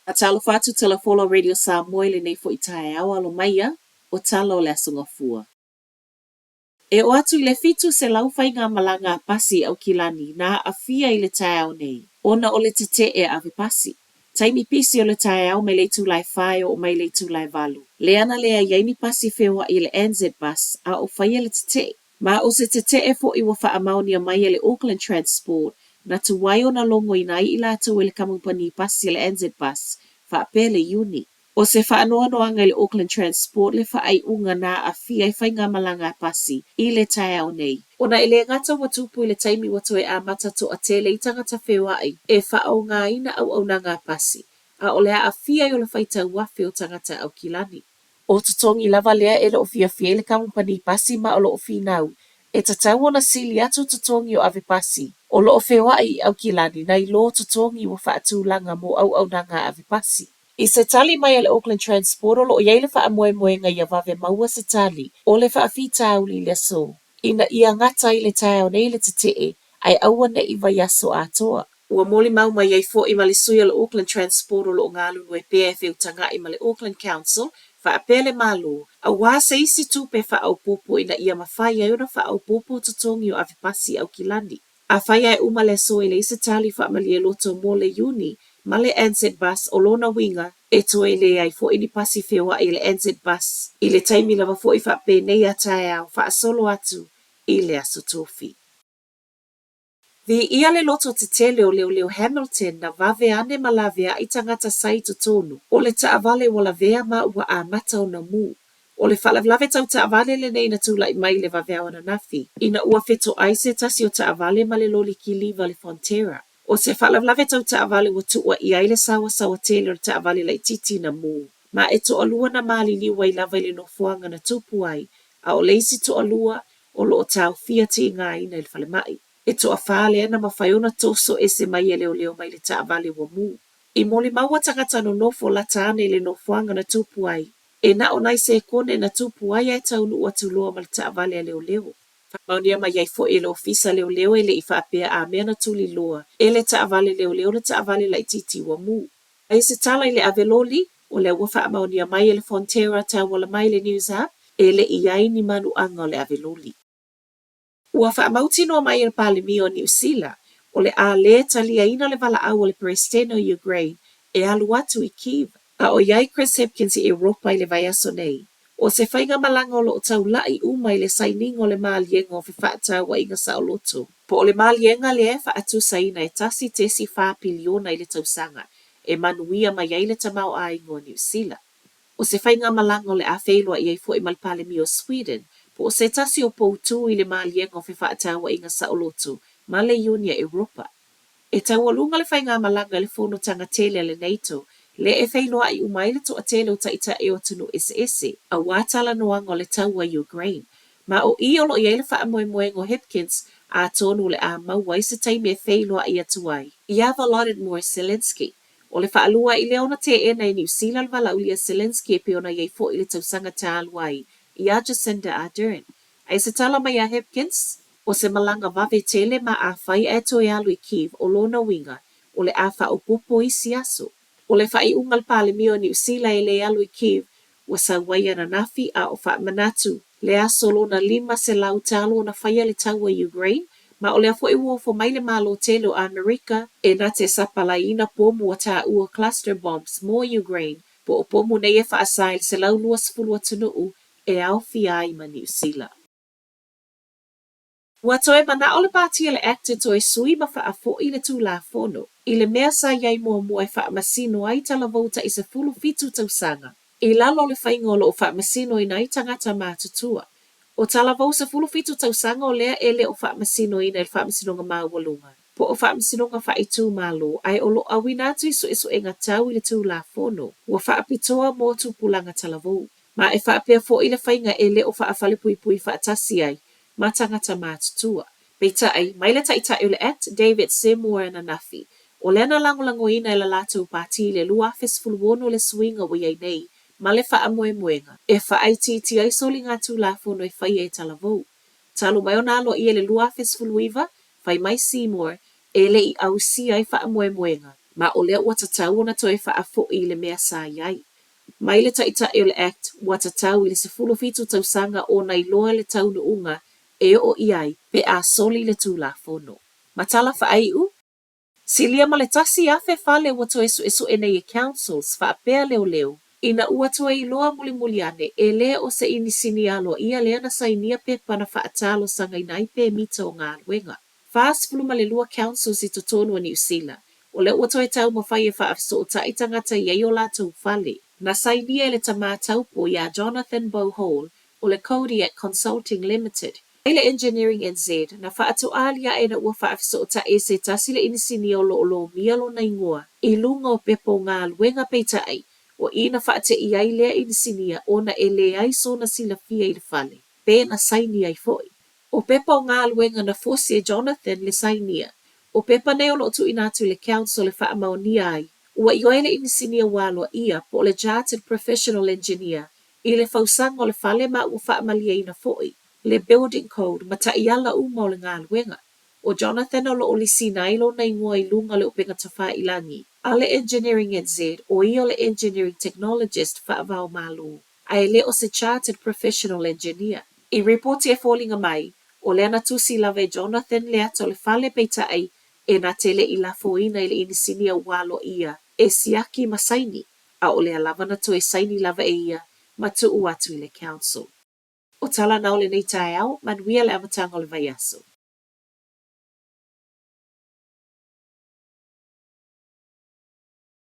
Faatalofa atu Tala Folau Radio Samoa i lenei foi taeao alo maia o tala o le Aso Gafua. E oo atu i le 700 faigamalaga a pasi i Aukilani na aafia i le taeao nei ona o le tete'e ave pasi. Taimi pisi o le taeao mai le itula e 4 e oo mai le itula e 8, lea na leai ai ni pasi feoa'i a le NZ Bus a o faia le tete'e. Ma o se tete'e fo'i ua faamaonia mai e le Auckland Transport na tuai ona logoina ai i latou e le kamupani pasi a le NZ Bus faapea le Iuni. ʻO se faanoanoaga i le Auckland Transport le faaiuga na aafia ai faigamalaga a pasi i le taeao nei, ona e le gata ua tupu i le taimi ua toe amata toatele i tagata feoai e faaaogaina auaunaga a pasi, a o le aafia ai o le faitau afe o tagata Aukilani. O totogi lava lea e le o fiafia ai le kamupani pasi ma o lo o finau e tatau ona sili atu totogi o ave pasi o lo o feoai i Aukilani nai lo totogi ua faatulaga mo auaunaga a ave pasi. I se tali mai a le Auckland Transport o lo o i ai le faamoemoega ia vave maua se tali o le faafitauli i le aso ina ia gata ai le taeao nei le tetee ae aua ne i vaiaso atoa. Ua molimau mai ai foi ma le sui o le Auckland Transport o lo o galulue pea e feutaga'i ma le Auckland Council faapea le Malo auā se isi tupe faaopoopo ina ia mafai ai ona faaopoopo totogi o avepasi i Aukilani. Afai ae uma le aso e leai se tali faamalie loto mo le Iuni ma le NZ Bus o lona uiga e toe leai foi ni pasi feoai a le NZ Bus i le taimi lava foi faapenei a taeao faasolo atu i le Aso Tofi. Viia le loto tetele o leoleo Hamilton na vave ane ma laveai tagata sa i totonu o le taavale ua lavea ma ua amata ona mū. O le faalavelave tau taavale lenei na tulai mai i le vaveao ananafi ina ua fetoai se tasi o taavale ma le loli kiliva le Fonterra. ʻO se faalavelave tau taavale ua tuuaia ai le saoasaoa tele o le taavale laitiiti na mū, ma e toalua na maliliu ai lava i le nofoaga na tupu ai, a o le isi toalua o lo o taofia tigaina i le falemai. E toafā lea na mafai ona toso ese mai e leoleo mai le taavale ua mū. I molimau tagata nonofo lata ane i le nofoaga na tupu ai, e na o nai sekone na tupu ai ae taunuu atu loa ma le taavale a leoleo. Faamaonia mai ai foi e le ofisa leoleo e le i faapea a mea na tuli loa e le taavale leoleo le taavale laitiiti ua mū. Aia se tala i le ave loli, o lea ua faamaonia mai e le Fonterra tauala mai le Newshub, e le i ai ni manuaga o le ave loli. Ua faamautinoa mai e le Palemia o Niu Sila, o le a lē taliaina le valaau a le Peresetene o Ukraine e alu atu i Kyiv, a o i ai Chris Hipkins i Europa i le vaiaso nei. ʻO se faigamalaga o lo o taulaʻi uma i le sainiga o le maliega o fefaatauaiga saoloto. Po o le maliega lea e faatusaina e 1.4 piliona i le tausaga e manuia mai ai le tamaoaiga o Niu Sila. ʻO se faigamalaga o le a feiloai ai foi ma le Palemia o Sweden, po o se tasi o poutū i le maliega o fefaatauaiga saoloto ma le Iuni a Europa. E taualuga le faigamalaga i le fonotaga tele a le NATO, lea e feiloai uma ai le toatele o taitai o atunuu eseese, auā talanoaga o le taua i Ukraine. Ma o i o lo o i ai le faamoemoega o Hipkins, atonu o le a maua ai se taimi e feiloai atu ai iā Volodymyr Zelensky. ʻO le faalua ai lea ona teena e Niu Sila le valaaulia a Zelensky e pei ona i ai foi i le tausaga talu ai iā Jacinda Ardern. Aia se tala mai a Hipkins, ʻo se malaga vave tele ma afai ae toe alu i Kyiv o lona uiga, o le a faaopoopo isi aso. ʻO le faaiuga a le Palemia o Niu Sila e le alu i Kyiv ua sau ai ananafi a o faamanatu le aso lona 500 talu ona faia le taua i Ukraine, ma o lea foi ua ofo mai le Malo tele o ʻAmerika e na te sapalaiina pomu ua taua cluster bombs mo Ukraine, po o pomu nei e faasā i le 120 atunuu e aofia ai ma Niu Sila. Ua toe manaʻo le pāti a le Act e toe sui ma faafoʻi le Tulafono i le mea sa i ai muamua e faamasino ai talavou taʻi 17 tausaga i lalo o le faiga o lo o faamasinoina ai tagata matutua. ʻO talavou 17 tausaga o lea e le o faamasinoina i le Faamasinoga Maualuga po o Faamasinoga Faaitumalo ae o lo o auina atu i suesuega tau i le Tulafono ua faapitoa mo tupulaga talavou. Ma e faapea foi le faiga e le o faafalepuipui faatasi ai ma tagata matutua. Peitai, mai le Taitai o le Act, David Seymour ananafi, o lea na lagolagoina e la latou pāti i le 2016 le suiga ua i ai nei ma le faamoemoega e faaitiitia ai soligatulafono e faia e talavou. Talu mai ona aloaia i le 2019, fai mai Seymour, e le i ausia ai faamoemoega. Ma o lea ua tatau ona toe faafoi i le mea sa i ai. Mai le Taitai o le Act, ua tatau i le 17 tausaga ona iloa le taunuuga e oo i ai pe a soli le Tulafono. Ma tala faaiu, Silia ma le 1,000 fale ua toe suesue nei e Councils faapea leoleo, ina ua toe iloa mulimuli ane e le o se inisinia aloaia lea na sainia pepa na faatalosagaina ai pemita o galuega. 42 Councils i totonu o Niu Sila, o lea ua toe taumafai e faafesootai tagata i ai o latou fale. Na sainia e le tamā taupo ia Jonathan Bohol o le Kodiak Consulting Limited, mai le Engineering NZ, na faatoali aʻe ina ua faafesootai e se tasi le inisinia o lo o lomia lona igoa i luga o pepa o galuega peitai, o i na faateʻi ai lea inisinia ona e leai sona silafia i le fale, pe na saini ai foi. O pepa o galuega na fosi e Jonathan le sainia. O pepa nei o lo o tuuina atu i le Council e faamaonia ai, ua ioe le inisinia ua aloaia, po o le Chartered Professional Engineer, i le fausaga o le fale ma ua faamalieina foi le Building Code ma taiala uma o le galuega. ʻO Jonathan o lo o lisiina ai lona igoa i luga o le upega tafailagi a le Engineering NZ, ʻo ia o le Engineering Technologist faava-o-Malo, a e le o se Chartered Professional Engineer. I ripoti e foliga mai, o lea na tusi lava e Jonathan le ata o le fale peitai e na te le i lafoina i le inisinia ua aloaia e siaki ma saini, a o lea lava na toe saini lava e ia ma tuu atu i le Council. O tala na o lenei taeao, manuia le amataga o le vaiaso.